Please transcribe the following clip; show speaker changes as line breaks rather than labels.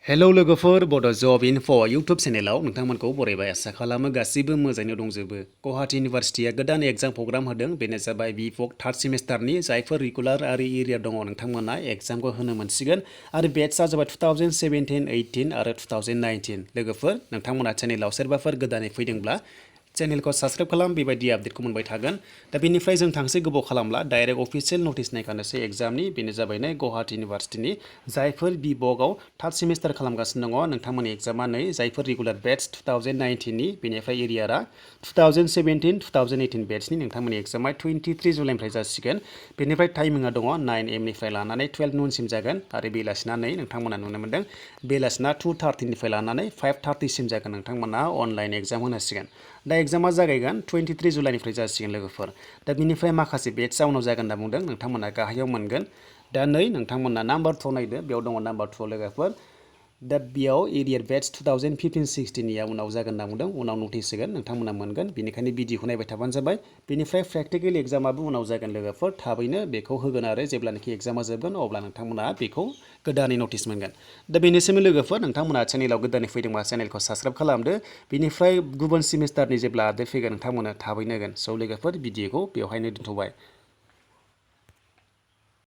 Hello लोगोफोर बड' जब info YouTube चेनेलाव नोंथांमोनखौ बरायबाय आसा खालामो गासिबो मोजाङैनो दंजोबो। गौहाटी इउनिभारसिटिया गोदान एग्जाम प्रग्राम होदों बेनो जाबाय B.Voc थार्ड सेमिस्टारनि जायफोर रेगुलार आरो एरियार दङ नोंथांमोना एग्जामखौ होनो मोनसिगोन आरो बेट्सआ जाबाय 2017-18 आरो 2019 लोगोफोर नोंथांमोना चेनेलाव सोरबाफोर गोदानै फैदोंब्ला चेनेलखौ साबस्क्राइब खालाम बेबायदि आपडेटखौ मोनबाय थागोन। दा बेनिफ्राय जों थांसै गोबाव खालामला डाइरेक्ट अफिसियेल नटिस नायखानोसै एग्जामनि बेनो जाबाय नै गौहाटी इउनिभारसिटिनि जायफोर B.Voc थार्ड सेमिस्टार खालामगासिनो दङ नोंथांमोननि एग्जामा नै जायफोर रेगुलार बेट्स 2019नि बेनिफ्राय एरियारा 2017-2018 बेट्सनि नोंथांमोननि एग्जामा 23 जुलाइनिफ्राय जासिगोन। बेनिफ्राय टाइमिंआ दङ 9 AM निफ्राय लानानै 12 न'नसिम जागोन आरो बेलासिना नै नोंथांमोना नुनो मोनदों बेलासिना 2:30 निफ्राय लानानै 5:30 सिम जागोन नोंथांमोना अनलाइन एग्जाम होनांसिगोन। दा एग्जामा जागायगोन 23 जुलाइनिफ्राय जासिगोन लोगोफोर। दा बिनिफ्राय माखासे बेट्सआ उनाव जागोन होनना बुंदों नोंथांमोना गाहायाव मोनगोन। दा नै नोंथांमोना नाम्बार 2 नायदो बेयाव दङ नाम्बार 2 लोगोफोर। दा बेयाव एरियार बेट्स 2015-16निया उनाव जागोन होनना बुंदों उनाव नटिस होगोन नोंथांमोना मोनगोन बेनिखायनो भिडिअखौ नायबाय थाबानो जाबाय। बेनिफ्राय प्रेक्टिकेल एग्जामाबो उनाव जागोन लोगोफोर थाबैनो बेखौ होगोन आरो जेब्लानाखि एग्जामा जोबगोन अब्ला नोंथांमोना बेखौ गोदानै नटिस मोनगोन। दा बेनिसिम लोगोफोर नोंथांमोना चेनेलाव गोदानै फैदोंबा चेनेलखौ साबस्क्राइब खालामदो। बेनिफ्राय गुबुन सेमिस्टारनि जेब्ला आपडेट फैगोन नोंथांमोना थाबैनो होगोन। स' लोगोफोर भिडिअखौ बेवहायनो दोनथ'बाय।